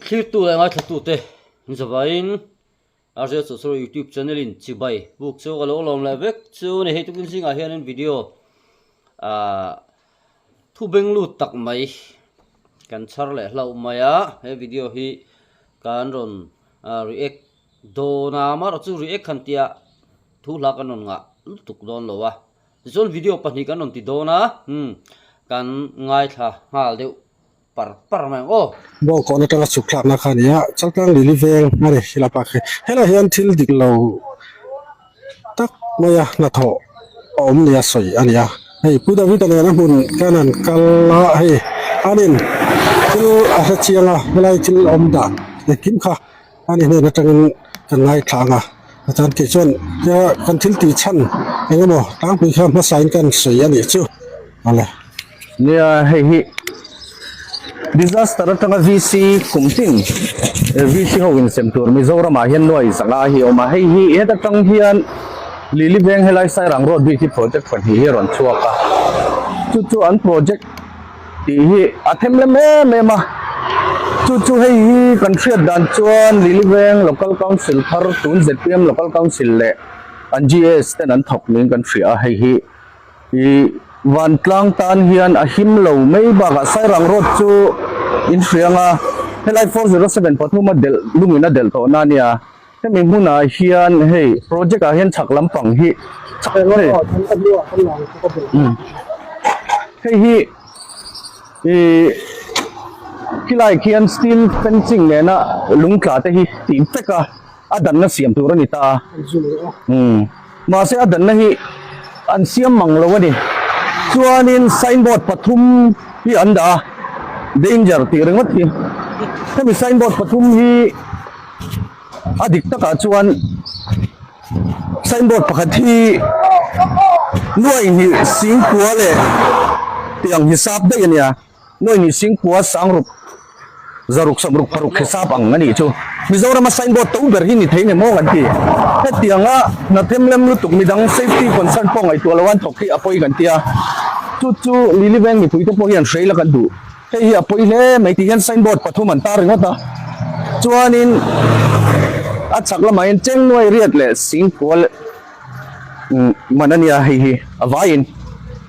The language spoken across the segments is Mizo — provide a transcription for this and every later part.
Thlirtu leh ngaithlatute in zavaiin RJ Chawhchawr YouTube channel in chibai buk chu ka lo lawm leh vek chu a ni. Hei tukin zingah hianin video ah thu beng lut tak mai kan chhar leh hlauh mai a, he video hi kan rawn react dawn a, amaherawhchu react han tih ah thu hla kan rawn ngah lutuk dawn lo a, tichuan video pahnih kan rawn ti dawn a, umm kan ngaithla nghal deuh par par mai ang aw. Bawngkawn atanga chhuk thlakna kha a ni a, Chaltlang Lili veng a ni helai park hi. Helai hian thil dik lo tak maia hnathawh a awm nia sawi a ni a, hei Pu David-a nena hmun kan han kal a, hei anin thil a hre chiang a, helai thil awm dan engkim kha Ani hnen atangin kan ngaithla ang a, chuan kei chuan kan thil tih chhan eng emaw tlangpui kha hmasain kan sawi a nih chu awle. Nia hei hi disaster atanga VC kum tin VC ho in sem tur Mizoram ah hian nuai zanga hi a awm a, hei hi heta tang hian Lili veng helai Sairang road bik hi project pahnih hi a rawn chhuak a, chu chu an project tih hi a them lem em em a, chu chu hei hi kan hriat dan chuan Liliveng Local Council thar tun zpm Local Council leh an GS ten an thawk niin kan hria a, hei hi ih vantlang tan hian a him lo mai bakah Sairang Road chu in hria ang a, helai 407 pathum a delh lungin a delh tawh na ania. Hemi hmunah hian hei project ah hian chhak lampang hi hei hei hi ih khilai khian steel fencing nena lung tla te hi tih vek a a danna siam tur a ni ta a umm mahse a danna hi an siam mang lo a ni chuanin signboard pathum hi an dah a danger tih ringawt hi hemi signboard pathum hi. A dik takah chuan signboard pakhat hi nuai hnih singkua leh tiang hisap daih a nia nuai hnih singkua sangruk zaruk sawmruk paruk hisap ang a nih chu Mizorama signboard to ber hi ni thei nge maw kan ti hetianga hna themlem lutuk midang safety concern pawh ngaihtuah lo an thawk hi a pawi kan tia chu chu Lili veng mipui te pawh hian hreila kan duh. Hei hi a pawi hle mai tih hian signboard pathum an tar ringawt a, chuanin a chhak lamah hian Chengnuai riat leh Singkual man a nia hei hi a vaiin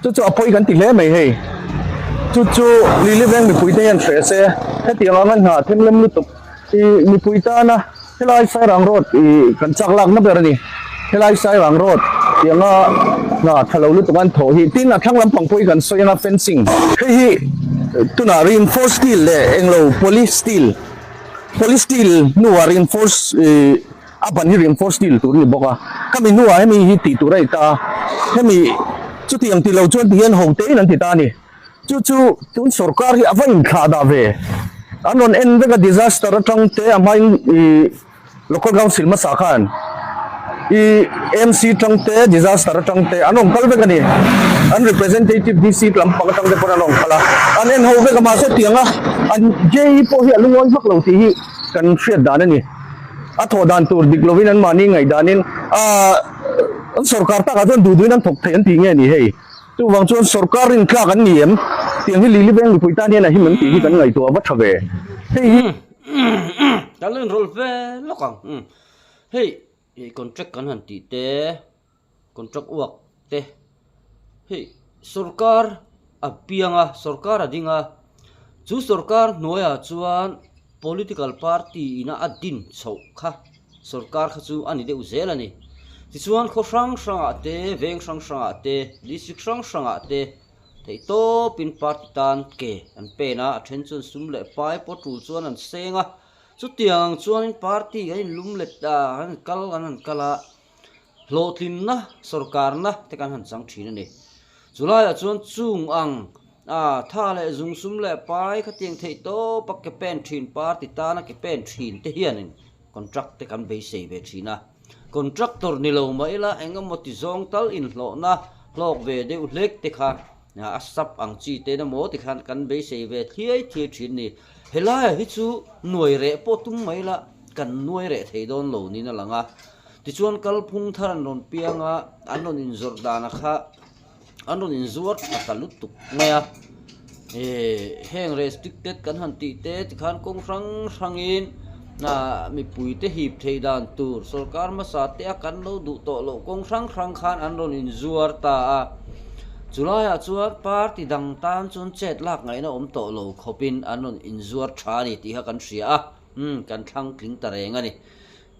chu chu a pawi kan ti hle mai hei chu chu Lili veng mipui te hian hre se hetiang anga hna themlem lutuk ih mipui tana Helai Sairang Road ih kan chak lakna ber a ni. Helai Sairang Road tih anga hna tha lo lutuk an thawh hi tin a thlang lampang pawh hi kan sawi anga fencing hei hi tunah reinforce steel leh englo poly steel poly steel hnuah reinforce ih a ban hi reinforce steel tur a ni bawk a khami hnuah hemi hi tih tur a ni ta a hemi chutiang tih lo chuan tihian ho tein an ti ta a ni. Chu chu tun sorkar hi a va inthlah dah ve. An rawn en vek a disaster atang te a hmain ih local council hmasa khan ih MC tang te disaster atang te an rawn kal vek a ni. An representative DC lampang atang te pawn an rawn kal a. An en ho vek a mahse tiang a an JE pawh hi a lungawi vak lo tih hi kan hriat dan a ni. A thawh dan tur dik lovin an mahni ngaihdanin ah an sorkar takah chuan duh duhin an thawk thei an tih nge ni hei. Chuvang chuan sorkar rintlak an ni em? Tiang hi Lili veng mipui tan hian a him em tih hi kan ngaihtuah va tha ve. Hei hi. Kan lo inrawlh ve lawk ang. Hei contract kan han tih te, contract work te, hei sorkar a piang a, sorkar a ding a, chu sorkar hnuaiah chuan Political party ina a din chhoh kha sorkar kha chu a ni deuh zel a ni. Tichuan khaw hrang hrangah te, veng hrang hrangah te, district hrang hrangah te theihtawpin party tan ke an pen a, a then chuan sum leh pai pawh tul chuan an seng a. Chutiang ang chuanin party an inlum let a, an han kal an han kal a, hlawhtlinna sorkarna te kan han chang thin a ni. Chulaiah chuan chung ang a tha leh zung sum leh pai khatiang theih tawp a ke pen thin party tana ke pen thin te hianin contract te kan beisei ve thin a. Contractor ni lo mah ila eng emaw ti zawng tal inhlawhna hlawk ve deuh hlek te kha a sap ang chi te emaw ti khan kan beisei ve thliai thliai thin ni. Helaiah hi chu nuai reh pawh tum mai ila kan nuai reh thei dawn lo niin a lang a. Tichuan kalphung thar an rawn piang a, an rawn inzawrh dana kha an rawn inzuar tha ta lutuk mai a. Heng restricted kan han tih te tikhan kawng hrang hrangin mipui te hip theih dan tur sorkar hmasa te a kan lo duh tawh loh kawng hrang hrang khan an rawn inzuar ta a. Chulaiah chuan party dang tan chuan chet lak ngaihna awm tawh lo khawpin an rawn inzuar tha a ni tih kha kan hria a, umm kan thlang tling ta reng a ni.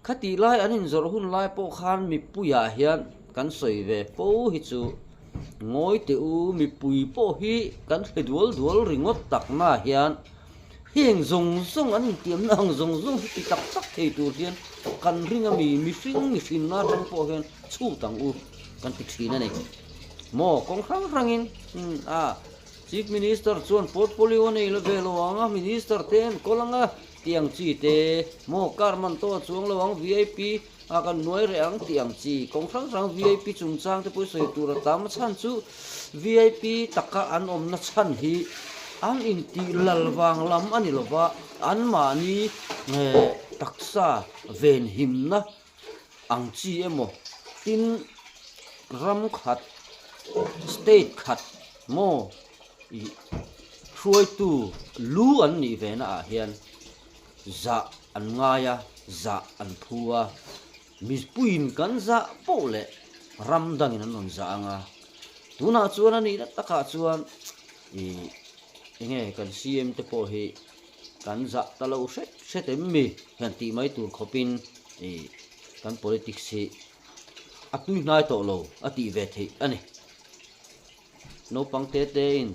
Khatih lai an inzawrh hun lai pawh khan mipuiah hian kan sawi ve fo hi chu ngawi teh u, mipui pawh hi kan hre dual dual ringawt takna hian heng zawng zawng an intiamna ang zawng zawng hi ti tak tak thei tur hian kan ring a mi, mihring mihrinna atang pawh hian chhut ang u kan ti thin a ni. Maw kawng hrang hrangin a Chief Minister chuan portfolio a nei la ve lo ang a, Minister te enkawl ang a. Tih ang chi te, maw car man tawh a chuang lo ang vip ah kan nuai reh ang tih ang chi kawng hrang hrang vip chungchang te pawh sawi tur a tam a chhan chu vip taka an awmna chhan hi an intih lal vang lam a ni lova anmahni eh taksa venhimna ang chi emaw tin ram khat state khat maw ih hruaitu lu an nih ve na ah hian zah an ngai a zah an phu a mipuiin kan zah poh leh ram dangin an rawn zah ang a tunah chuan a nihna takah chuan ih enge kan C_M te pawh hi. Kan zah ta lo hret hret em mi hian tih mai tur khawpin ih kan politics hi a tui hnai tawh lo a tih ve theih a ni. Naupang te te in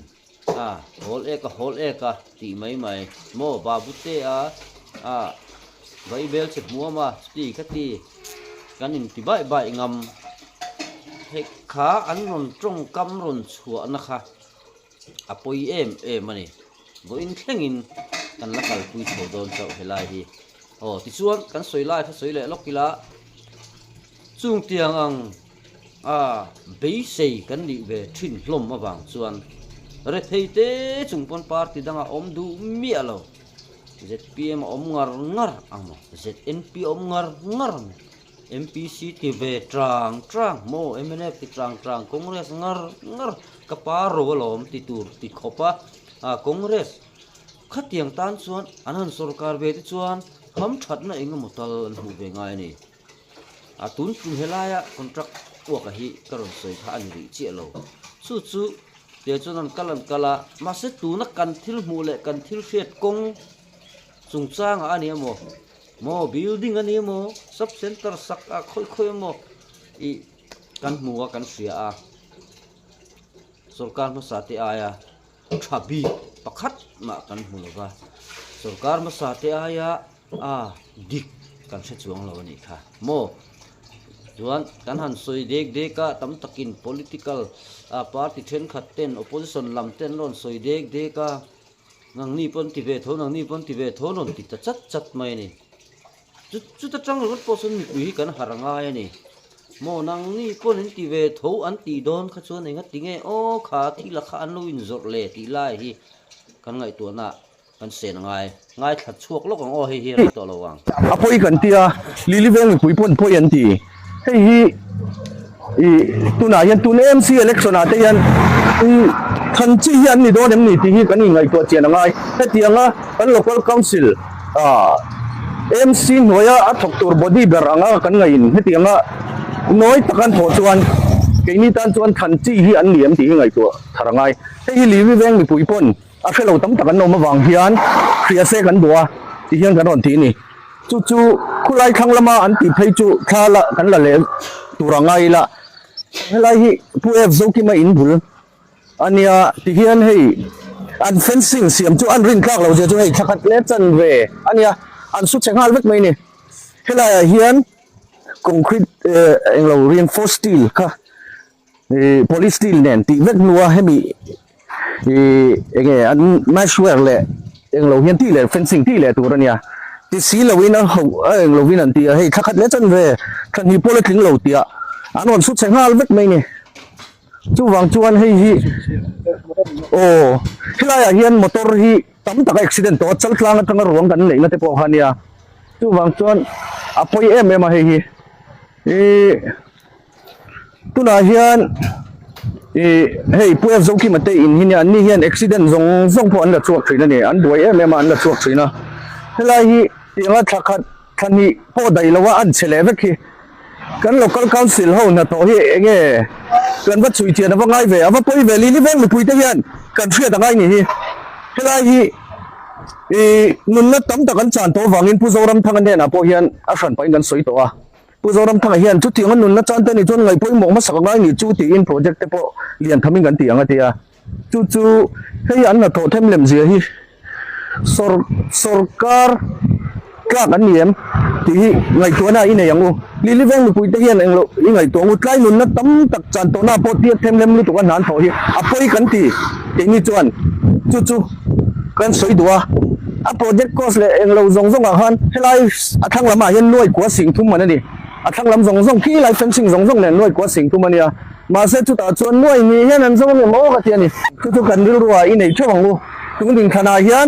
a hawl ek a hawl ek a tih mai mai maw babu te a a vai bel che hmuam a chuti khati kan inti baih baih ngam hei kha an rawn tawngkam rawn chhuahna kha. A pawi em em a ni. Vawiin thlengin kan la kalpui chho dawn chauh helai hi. Aw tichuan kan sawi lai kha sawi leh lawk ila chung tiang ang a beisei kan nih ve thin hlawm avang chuan rethei te chung pawn party dangah awm duh miah lo. Zpm a awm ngar ngar ang maw? ZNP a awm ngar ngar ang maw? MPC ti ve tang tang maw mnf ti tang tang Congress ngar ngar ka pa ro alawm ti tur ti khawp a ah Congress khatiang tan chuan an han sorkar ve te chuan ham thatna eng emaw tal an hmuh ve ngai a ni a tun tum helaia contract uaka hi ka rawn sawi kha a ni rih chiah lo chu chu tiang chuan an kal an kal a mahse tuna kan thil hmuh leh kan thil hriat kawng chungchangah a ni emaw Maw building a ni emaw sub center sak ah khawi khawi emaw ih kan hmu a kan hria a sorkar hmasa te aia tha bik pakhat mah kan hmu lo va sorkar hmasa te aia a dik kan hre chuang lo a nih kha maw chuan kan han sawi dek dek a tam takin political ah party thenkhat ten opposition lam ten an rawn sawi dek dek a. Nangni pawn ti ve tho, nangni pawn ti ve tho rawn ti ta chat chat mai a ni. Chu chuta tang ringawt pawh chuan mipui hi kan harh a ngai a ni. Maw nangni pawn in ti ve tho an tih dawn kha chuan enga ti nge aw kha thil a kha an lo inzawrh le tih lai hi kan ngaihtuahna kan sen a ngai. Ngaithla chhuak lawk ang aw hei hi a rei tawh lo ang. A pawi kan ti a, Lily Veng mipui pawn pawi an ti. Hei hi ih tunah hian tun AMC election ah te hian ih than chi hi an ni dawn em ni tih hi kan inngaihtuah chian a ngai. Hetianga kan local council ah AMC hnuaia a thawk tur body ber anga kan ngaihin hetianga nawi taka an thawh chuan keini tan chuan than chi hi an ni em tih hi ngaihtuah thar a ngai. Hei hi Livi Veng mipui pawn a hrelo tam tak an awm avang hian hria se kan duh a ti hian kan rawn ti a ni. Chu chu khulai thlang lama an tih phei chu thla la kan la leh tur a ngai ila helai hi Pu F Zokima in bul a nia ti hian hei an fencing siam chu an rin tlak lo zia chu hei thla khat leh chan ve a nia an su chhe nghal vek mai a ni helai ah hian concrete eh englo reinforced steel kha Ih police steel nen tih vek hnua hemi ih enge an mashware leh englo hian tih leh fencing tih leh tur ania ti si loin a ho a englo in an ti a hei thla khat leh chan ve thla hnih pawh la tling lo tih ah an rawn su chhe nghal vek mai ni chuvang chuan hei hi aw helai ah hian motor hi tam tak a accident tawh a chaltlang atanga ruang kan neihna te pawh kha ania chuvang chuan a pawi em em a hei hi ih. Tunah hian Ih hei Pu F Zokima te in hi nia an ni hian accident zawng zawng pawh an la chhuak thin a ni an buai em em a an la chhuak thin a helai hi tianga thla khat thla hnih pawh daih lo a an che leh vek hi kan local council ho hnathawh hi eng nge kan va chhui chian a va ngai ve a va pawi ve lili veng mipui te hian kan hriat a ngai ni hi helai hi ih nunna tam tak an chan tawh avangin Pu Zoramthanga hnenah pawh hian a hran pahin kan sawi tawh a. Pu Zoramthanga hian chutiang a nunna chan te nih chuan ngaih pawimawh hmasak a ngai nih chu tiin project te pawh lian thamin kan ti ang a ti a. Chu chu hei an hnathawh them lem zia hi sawr sawrkar tlak an ni em tih hi ngaihtuahna i nei ang u. Lili veng mipui te hian englo i ngaihtuah ang u. Tlai nunna tam tak chan tawhna pawh tir them lem lutuk a hnan thawh hi a pawi kan ti keini chuan chu chu kan sawi duh a. A project cost leh englo zawng zawng ah khan helai a thlang lam ah hian nuai kua sing thum man a ni. A thlang lam zawng zawng khi lai fencing zawng zawng nen nuai kua sing thum a nia. Mahse chutah chuan nuai ni hian an zawng em aw ka ti a ni. Chu chu kan rilru ah i nei theuh ang u. Tung ding thlan ah hian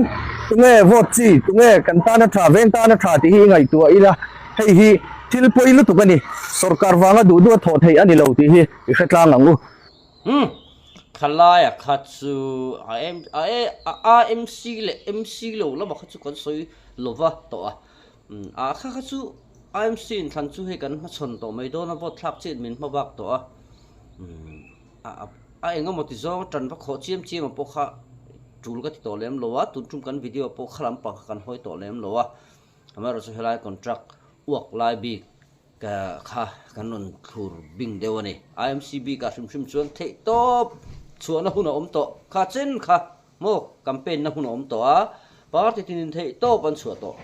tunge vote chi, tunge kan tan a tha, veng tan a tha tih hi i ngaihtuah ila hei hi thil pawi lutuk a ni. Sorkar vanga duh duh a thawh theih a ni lo tih hi i hre tlang ang u. Umm khalaia kha chu a M a E a AMC leh MC lo lamah kha chu kan sawi lova tawh a umm a kha kha chu AMC inthlan chu hei kan hmachhawn tawh mai dawn a vote thlak chiah in min hma bak tawh a umm a a eng emaw ti zawng tan va khawh chiam chiam ah pawh kha tul ka ti tawh lem lo a tun tum kan video pawh kha lampang kha kan hawi tawh lem lo a amaherawhchu helai contract uak lai bik Ka kha kan rawn thlur bing deuh a ni. IMC bikah hrim hrim chuan theih tawp chhuahna hun a awm tawh. Kha chen kha maw campaign na hun a awm tawh a, party tinin theih tawp an chhuah tawh.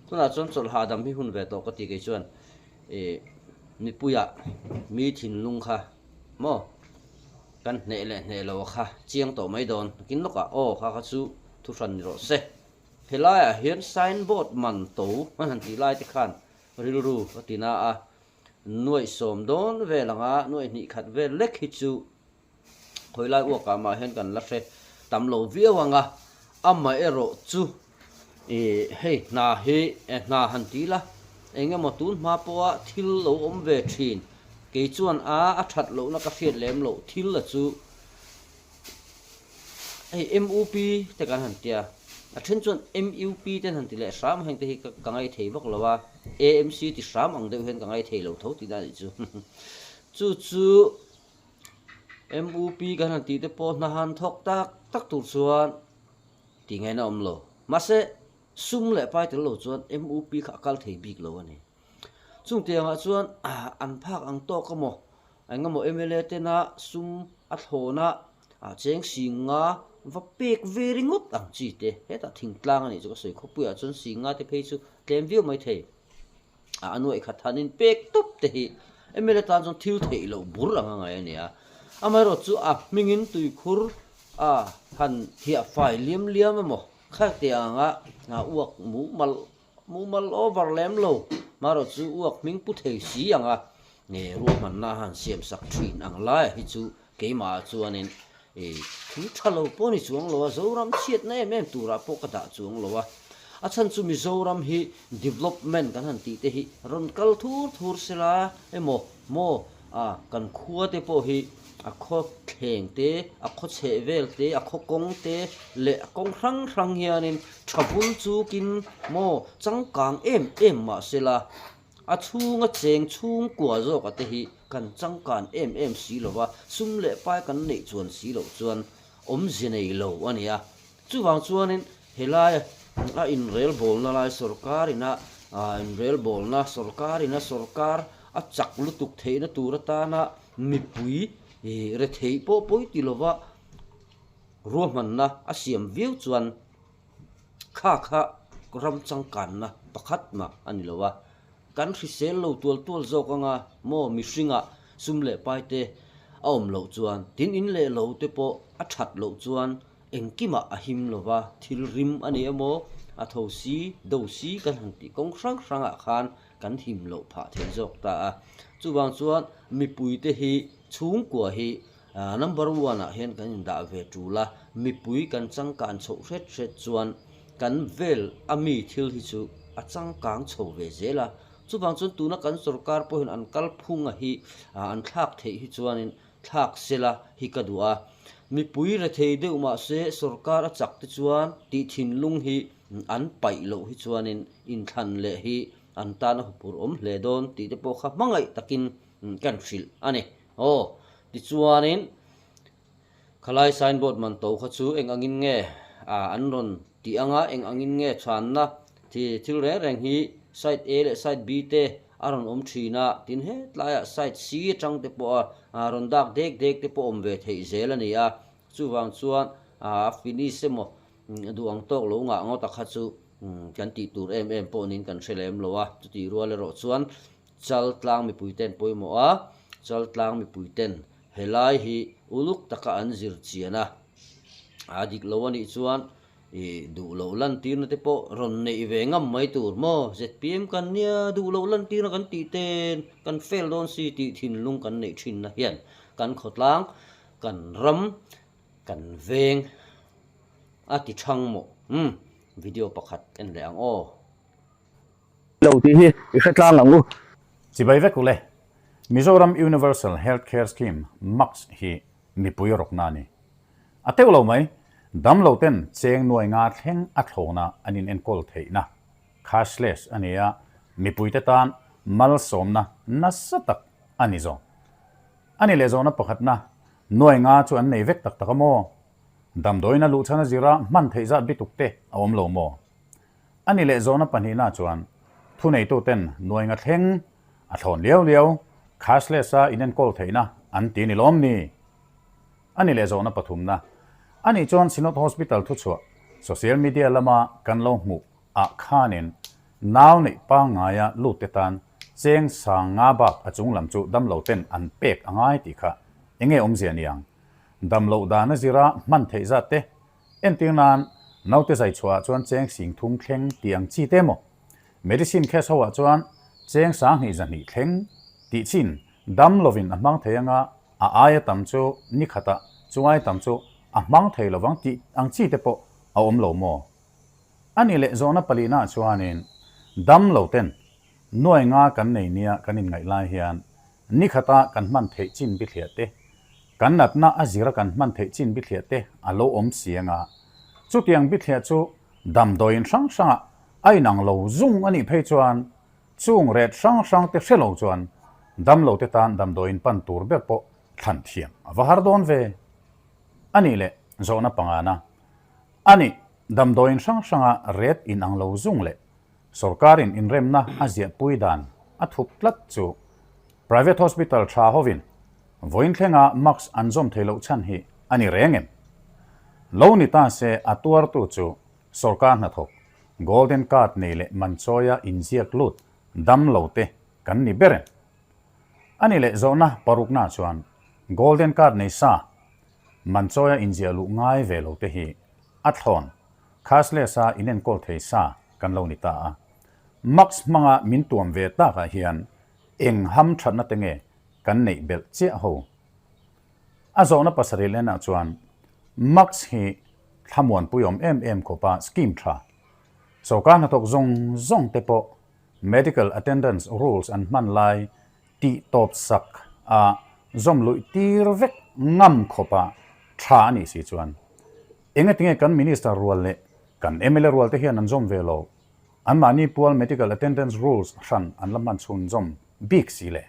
Tunah chuan chawlh hahdam hi hun ve tawh ka ti kei chuan ih mipuiah mi thinlung kha maw kan hneh leh hneh lo kha chiang tawh mai dawn. Nakin lawkah aw kha kha chu thuhran ni rawh se. Helaiah hian sign board man to an han tih lai te khan Rilru a ti na a, nuaih sawm dawn vel anga nuaih hnih khat vel lek hi chu khawilai uakah mah hian kan la hre tam lo viau ang a, amaherawh chu ih hei hna hi hna han ti la eng emaw tun hma pawha thil lo awm ve thin kei chuan a a that lohna ka hriat lem loh thil a chu Hei MUP te kan han tia, a then chuan MUP te an han ti leh hram a, heng te hi ka ngai thei vak lo a, AMC ti hram ang deuh hian ka ngai thei lo tho tihna a nih chu. Chu chu MUP kan han tih te pawh hna han thawk tak tak tur chuan tih ngaihna awm lo. Mahse sum leh pai tel lo chuan MUP kha a kal thei bik lo a ni. Chung tiangah chuan an phak ang tawk emaw Engemaw mla tena sum a thlawna cheng singa va pek ve ringawt ang chi te, hetah thingtlang a nih chu ka sawi khawpuiah chuan singa te phei chu tlem viau mai thei. A nuaih khat han in pek tawp te hi mla tan chuan thil theih loh bur ang a ngai a nia. Amaherawh chu a hmingin tuikhur a han thiah fai liam liam emaw kha anga uak mumal Mumal over lem lo, marawh chu uak hming pu thei si ang a, nge ruahmanna a han siam sak thin ang laia hi chu keimah ah chuanin i thu tha lo pawh ni chuang lo a, Zoram chhiatna em em turah pawh ka dah chuang lo a, a chhan chu Mizoram hi development kan han tih te hi rawn kal thur thur sela emaw maw A, kan khua te pawh hi a khaw thleng te, a khaw chheh vel te, a khaw kawng te leh a kawng hrang hrang hianin tha bul chukin maw changkang em em mah sela a chhunga cheng chhungkua zawka te hi kan changkan em em si lo va, sum leh pai kan neih chuan si loh chuan awmze nei lo a ni a. Chuvang chuanin helai a inrelbawlna lai sorkar ina inrelbawlna sorkar ina sorkar a chak lutuk theihna tur atana mipui retheih pawh pawi ti lova ruahmanna a siam viau chuan kha kha ram changkanna pakhat mah a ni lo a, kan hrisel lo tual tual zawk anga maw mihringah sum leh pai te a awm loh chuan tin in leh lo te pawh a that loh chuan Engkimah a him lo va, thil rim a ni emaw, a tho si, do si kan han tih kawng hrang hrangah khan kan him loh phah thei zawk ta a. Chuvang chuan mipuite hi chhungkua hi number one ah hian kan indah ve tul a, mipui kan changkan chhoh hret hret chuan kan vel a mi thil hi chu a changkang chho ve zel a. Chuvang chuan tuna kan sorkar pawhin an kalphunga hi an thlak theih hi chuanin. thlak sela hi ka duh a. Mipui rethei deuh mahse sorkar a chak te chuan tih thinlung hi an paih loh hi chuanin inthlan leh hi an tan a hupur awm hle dawn tih te pawh kha hmangaih takin kan hrilh a ni. Aw, tichuanin Khalai signboard man to kha chu eng angin nge an rawn tih anga eng angin nge chhanna thi thil reng reng hi side A leh side B te a rawn awm thin a, tin hetlaiah side C atang te pawh a rawn dak dek dek te pawh awm ve theih zel a ni a, chuvang chuan a finish emaw duh ang tawk lo ngah ngawt a kha chu kan tih tur em em pawh niin kan hre lem lo a, chutih rual erawh chuan Chaltlang mipuiten pawimawh a, Chaltlang mipuiten Helai hi uluk taka an zir chian a, a dik lo a nih chuan i duh loh lantirna te pawh rawn neih ve ngam mai tur maw? Zpm kan nia duh loh lantirna kan tih ten kan fail dawn si tih thinlung kan neih thinna hian kan khawtlang, kan ram, kan veng a ti thang mawh? Umm video pakhat en leh ang aw. Lo tih hi i hre tlang ang u. Chibai vek ule. Mizoram Universal Health Care Scheme, MACS, hi mipui rawkna a ni. A teuh lo mai, damlo ten cheng nuai nga thleng a thlawna an inenkawl theihna, cashless, a ni a, mipuite tan malsawmna nasa tak a ni zawk. A ni leh zawhna pakhatna, nuai nga chu an nei vek tak tak a maw? Damdawiin a luhchhan a zira hman theih zat bituk te a awm lo maw? A ni leh zawhna pahnihna chuan thuneituten nuai nga thleng a thlawn liau liau, cashless-a inenkawl theihna an ti ni lawm ni? A ni leh zawhna pathumna, a nih chuan Synod Hospital thuchhuah social media lama kan lo hmuh ah khanin nau neih pangngaia lut te tan cheng sang nga bak a chunglam chu damlo ten an pek a ngai tih kha enge awmzia ni ang? Damloh dan a zira hman theih zat te Entir nan, naute zai chhuahah chuan cheng sing thum thleng tih ang chi te maw? Medicine case ho ah chuan cheng sanghnih zahnih thleng tih chin dam lovin a hmang thei anga a aia tam chu ni khatah chu ai tam chu a hmang thei lovang tih ang chi te pawh a awm lo maw? A nih leh zawhna palihna ah chuanin dam lo ten nuai nga kan nei nia kan inngaih lai hian Ni khata kan hman theih chin bithliah te, kan natna a zira kan hman theih chin bithliah te a lo awm si anga, chutiang bithliah chu damdawiin hrang hrangah a inang lo zung a nih phei chuan chung ret hrang hrang te hre lo chuan damlo te tan damdawiin pan tur ber pawh thlan thiam a va har dawn ve. A nih leh zawhna pangana a nih damdawiin hrang hranga ret inang lo zung leh Sorkarin inremna a ziahpui dan a thup tlat chu Private Hospital tha hovin vawiin thlenga mask an zawm thei loh chhan hi a ni reng em? Lo ni ta se a tuartu chu sorkar hnathawk, Golden Card nei leh manchawia inziak lut dam lo te kan ni ber em? A ni leh zawhna parukna chuan Golden Card nei sa manchawia inziah luh ngai ve lo te hi a thlawn Cashless-a inenkawl thei sa kan lo ni ta a. Max hmanga min tuam ve takah hian eng ham thatna te nge kan neih belh chiah ho? A zawhna pasarih lenah chuan Max hi thlamuanpui awm em em khawpa scheme tha. Sorkar hnathawk zawng zawng te pawh medical attendance rules an hman lai tih tawp sak a zawm luih tir vek ngam khawpa tha a nih si chuan Engatinge kan Minister rual leh kan mla rual te hian an zawm ve lo? Anmahni pual Medical Attendance Rules hran an la hman chhun zawm bik si le.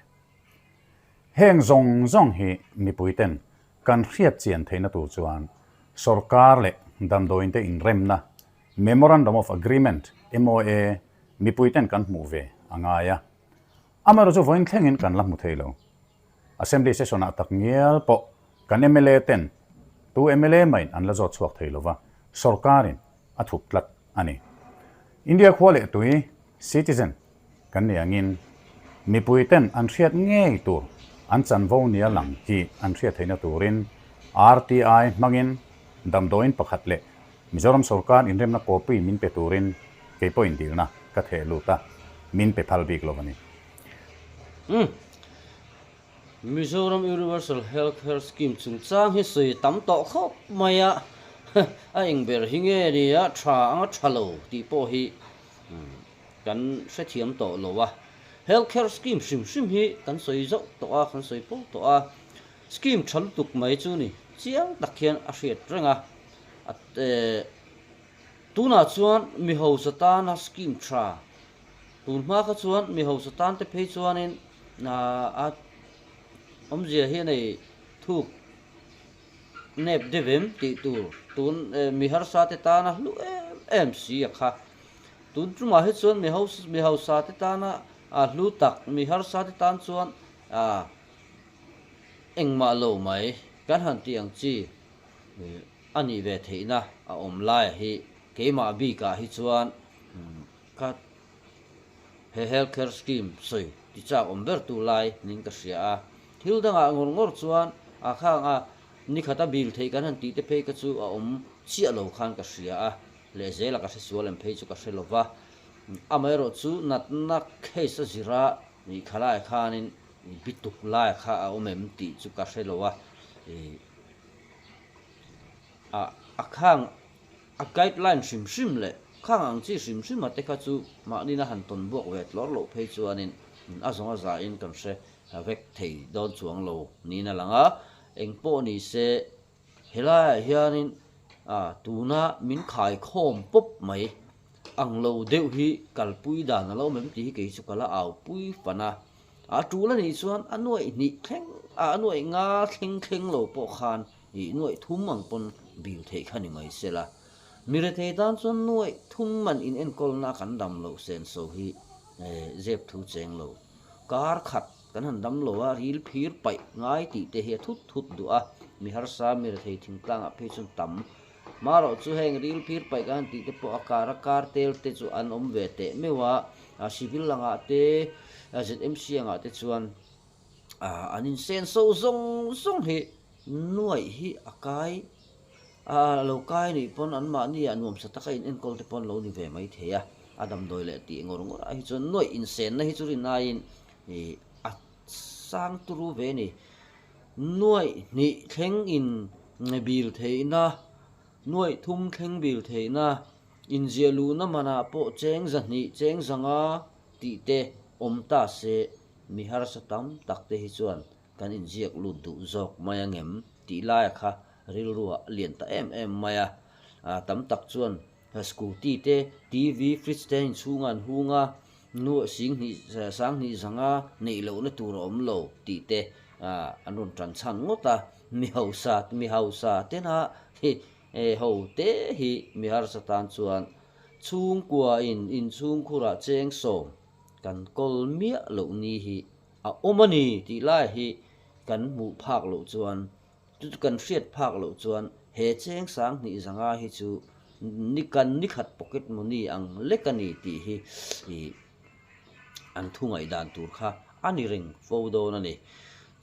Heng zawng zawng hi mipui ten kan hriat chian theihna tur chuan sorkar leh damdawiin te inremna Memorandum of Agreement, MOA, mipui ten kan hmuh ve a ngai a. Amaherawhchu vawiin thlengin kan la hmu thei lo. Assembly session ah tak ngial pawh kan mla ten tu mla main an la zawt chhuak thei lova, sorkarin a thup tlat a ni. India khua leh tui, citizen, kan ni angin mipui ten an hriat ngei tur an chanvo nia lang hi an hriat theihna turin RTI hmangin damdawiin pakhat leh Mizoram sorkar inremna copy min pe turin kei pawhin dilna ka theh lut a, min pe phal bik lo a ni. Umm. Mizoram Universal Health Care Scheme chungchang hi sawi tam tawh khawp mai a, a eng ber hi nge ni a, tha anga tha lo tih pawh hi kan hrethiam tawh lo a. Health Care Scheme hrim hrim hi kan sawi zauh tawh a, kan sawi fo tawh a. Scheme tha lutuk mai chu ni chiang tak hian a hriat reng a, tunah chuan mi hausa tana scheme tha, tun hma kha chuan mi hausa tan te phei chuanin a awmzia hi a nei thuk nep deuh em tih tur tun mi harsa te tana hlu em em si a kha. Tun tumah hi chuan mi hausa te tana hlu tak, mi harsa te tan chuan Engmah lo mai kan han tih ang chi a nih ve theihna a awm lai hi keimah bikah hi chuan ka he health care scheme sawi ti chak awm ber tu lai niin ka hria a. Thil dangah ngawr ngawr chuan a khang a nikhata bil theih kan han tih te phei kha chu a awm chiah lo khan ka hria a, lehzela ka hre sual em phei chu ka hre lo va. Amaherawhchu natna case a zira khalai khanin Bituk lai kha a awm em tih chu ka hre lo a, ih a a khang a guideline hrim hrim leh khang ang chi hrim hrim a te kha chu mahni na han tawn buak ve tlawr loh phei chuanin a zawng a zahin kan hre vek thei dawn chuang lo niin a lang a, eng pawh ni se Helaiah hianin tuna min khaikhawm pawp mai ang lo deuh hi kalpui dan a lo awm em tih hi kei chu ka la aupui fan a. A tul a nih chuan a nuaih hnih thleng a nuaih nga thleng thleng lo pawh khan ih nuaih thum ang pawn bil theih kha ni mai sela. Mi rethei tan chuan nuaih thum man in enkawlna kan dam loh senso hi zep thu cheng lo. Kar khat Kan han dam lo a, ril phir paih ngai tih te hi a thut thut duh a, mi harsa mi rethei thingtlangah phei chuan tam. Marawh chu heng ril phir paih kan han tih te pawh a kar a kar tel te chu an awm ve teh meuh a, civil angah te ZMC angah te chuan an insen so zawng zawng hi nuaih hi a kai a lo kai nih pawn anmahni ah nuamsa taka in enkawl te pawh an lo ni ve mai thei a, a damdawi leh tih ngawr ngawr ah hi chuan nuaih insenna hi chu rin aiin Ih a sang turu ve a ni. Nuaih hnih thleng in bil theihna, nuaih thum thleng bil theihna, inziah luhna manah pawh cheng zahnih cheng zanga tih te awm ta se mi harsa tam tak te hi chuan kan inziak lut duh zawk mai angem tih laia kha rilruah a lian ta em em mai a. Tam tak chuan scooty te, TV, fridge te inchhungah an hung a, Nu singhnih sanghnih zanga neih lohna tur a awm lo tih te an rawn tan chhan ngawt a, mi hausa mi hausa tena hi ho te hi mi harsa tan chuan chhungkua in inchhungkhurah cheng sawm kan kawl miah loh ni hi a awm a ni tih lai hi kan hmuh phak loh chuan Chu chu kan hriat phak loh chuan he cheng 2000 zanga hi chu ni kan ni khat pocket money ang lek a ni tih hi ih an thu ngaihdan tur kha a ni reng fo dawn a ni.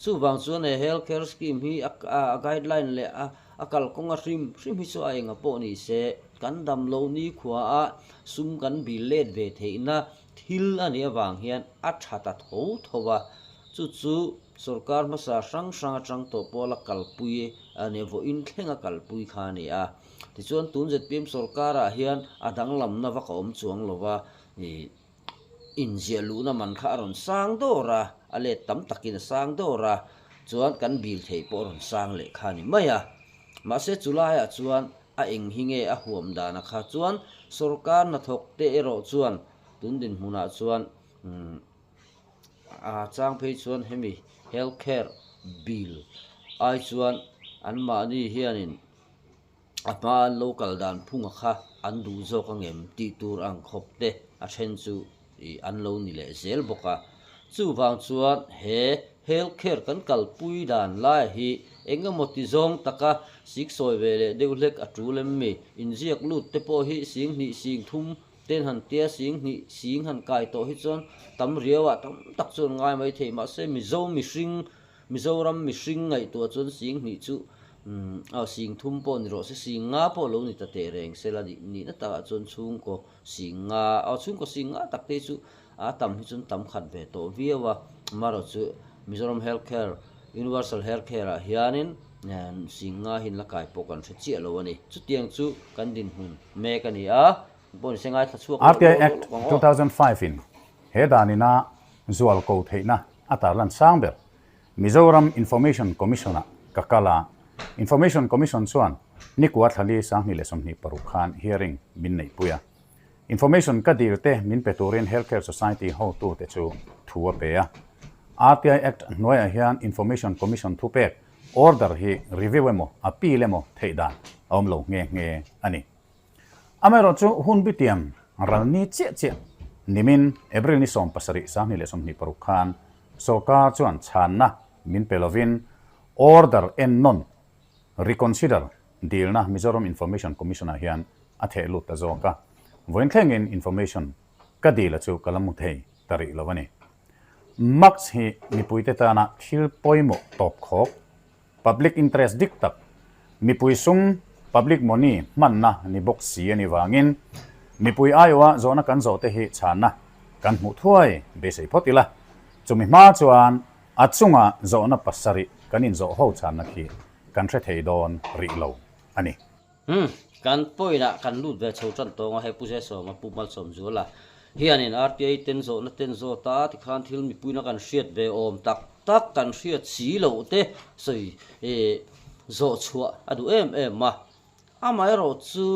Chuvang chuan he health care scheme hi a a guideline leh a a kalkawng a hrim hrim hi chu a enga pawh ni se kan dam loh nikhua a sum kan bil let ve theihna thil a nih avang hian a tha ta tho tho a, chu chu Sorkar hmasa hrang hrang atang tawh pawh la kalpui a nia, vawiin thleng a kalpui kha a ni a. Tichuan tun zpm sorkarah hian a danglamna vak a awm chuang lo va, ih inziah luhna man kha a rawn sang dawr a, a let tam takin a sang dawr a, chuan kan bil theih pawh a rawn sang leh kha a ni mai a. Mahse chu laiah chuan a eng hi nge a huam dana kha chuan sorkar hnathawk te erawh chuan tun dinhmunah chuan umm A chang phei chuan hemi health care bill ai chuan anmahni hianin a hma an lo kal dan phunga kha an duh zawk angem tih tur ang khawp te a then chu ih an lo ni leh zel bawk a. Chuvang chuan he health care kan kalpui dan lai hi eng emaw ti zawng taka siksawi ve leh deuh hlek a tul em mi? Inziak lut te pawh hi 20 singthum Ten han tia 2000 sing han kai tawh hi chuan tam riau ah tam tak chuan ngai mai thei mahse Mizo mihring Mizoram mihring ngaihtuah chuan 2000 chu umm aw 30 pawh ni rawh se 50 pawh lo ni ta teh reng se la nihna takah chuan chhungkaw 50 aw chhungkaw 50 tak te hi chu a tam hi chuan tam khat ve tawh viau a amaherawh chu Mizoram Health Care Universal Health Care ah hianin 50 hi an la kai pawh kan hre chiah lo a ni chutiang chu kan dinhmun mek a ni a. RTI Act 2005 in he dan ina zual ko theihna a tarlan sang ber. Mizoram Information Commission-ah ka kal a, Information Commission chuan nikua thlali 2026 khan hearing min neihpui a. Information ka dil te min pe turin Healthcare Society hotute chu thu a pe a. RTI Act hnuaiah hian Information Commission thupek order hi review emaw appeal emaw theih dan a awm lo nghe nghe a ni. Amaherawhchu hun bitiam ral ni chiah chiah nimin April ni 17 2026 khan sorkar chuan chhanna min pe lovin order ennawn, reconsider, dilna Mizoram Information Commission-ah hian a theh lut ta zawk a, vawiin thlengin information ka dil a chu ka la mu thei ta rih lo a ni. Max hi mipuite tana thil pawimawh tawp khawk, public interest dik tak, mipui sum, public money, hmanna ni bawk si a ni vangin mipui aiawha zawhna kan zawhte hi chhanna kan hmuh thuai beisei phawt ila, chumi hma chuan a chunga zawhna pasarih kan inzawh ho chhanna khi kan hre thei dawn rih lo a ni. Umm, kan point-ah kan lut ve chho tan tawng a, hei Pu Zesawma, Pu Malsawmzuala hianin RTI ten zawhna ten zawt a, tikhan thil mipuina kan hriat ve awm tak tak kan hriat si loh te sawi zawh chhuah a duh em em a, amaherawh chu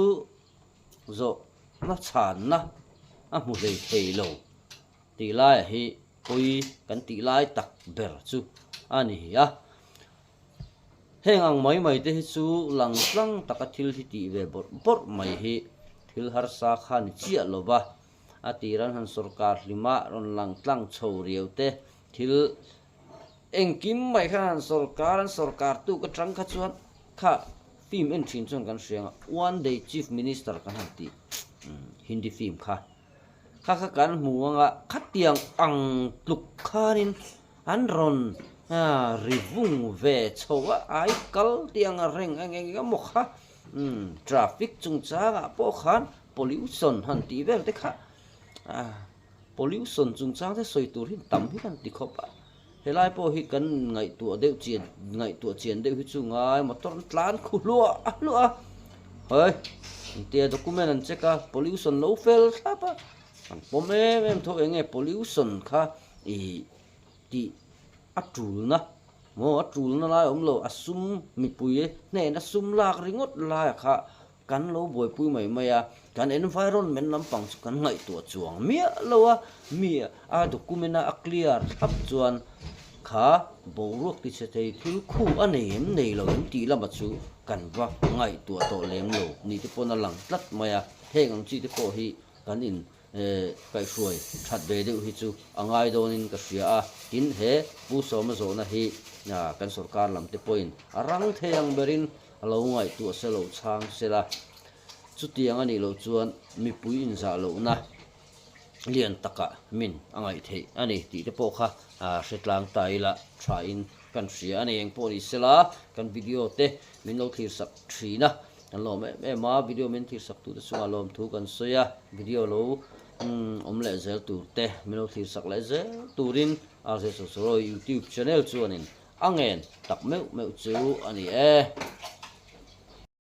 zawhna chhanna a hmu hlei thei lo tih laiah hi pawi kan tih lai tak ber chu a ni a. Heng ang mai mai te hi chu lang tlang taka thil hi tih ve bawrh bawrh mai hi thil harsa kha ni chiah lo va, a tir an han sawrkar hlima rawn lang tlang chho riau te thil engkim mai khan han sawrkar an sawrkar tuk atang kha chuan kha film en thin chuan kan hria ang a, one day chief minister kan han tih hindi film kha kha kha kan hmu ang a, khatiang ang tluk khanin An rawn ri vung ve chho a, ai kal tih ang a reng eng eng emaw kha traffic chungchangah pawh khan pollution han tih vel te kha pollution chungchang te sawi tur hi tam hi kan ti khawp a, helai pawh hi kan ngaihtuah deuh chian ngaihtuah chian deuh hi chu ngai motor an tlan khu hluah hluah a, hei engtia document an check a pollution lo fel thlap a, an pawm em em tho eng nge pollution kha ih. Tih a tulna maw a tulna lai awm lo a sum mipui hnehna sum lak ringawt laia kha kan lo buaipui mai mai a, kan environment lampang chu kan ngaihtuah chuang miah lo a, mi a document a a clear thlap chuan kha boruak tichhe thei thil khu a nei em nei lo em tih lama chu kan va ngaihtuah tawh lem lo ni te pawn a lang tlat mai a, heng ang chi te pawh hi kan in Kaihhruai that ve deuh hi chu a ngai dawnin ka hria a, tin he Pu Sawma zawhna hi kan sorkar lam te pawhin a rang thei ang berin a lo ngaihtuah se lo chhang se la, chutiang a nih loh chuan mipui inzah lohna lian takah min a ngaih theih a ni tih te pawh kha hre tlang ta ila thain kan hria a ni. Engpawh ni sela kan video te min lo thlir sak thin a. Kan lawm em em a, video min thlir sak tute chungah lawmthu kan sawi a, video lo awm leh zel tur te min lo thlir sak leh zel turin RJ Sawsawrawi YouTube channel chuanin a ngen tak meuh meuh chu a ni e.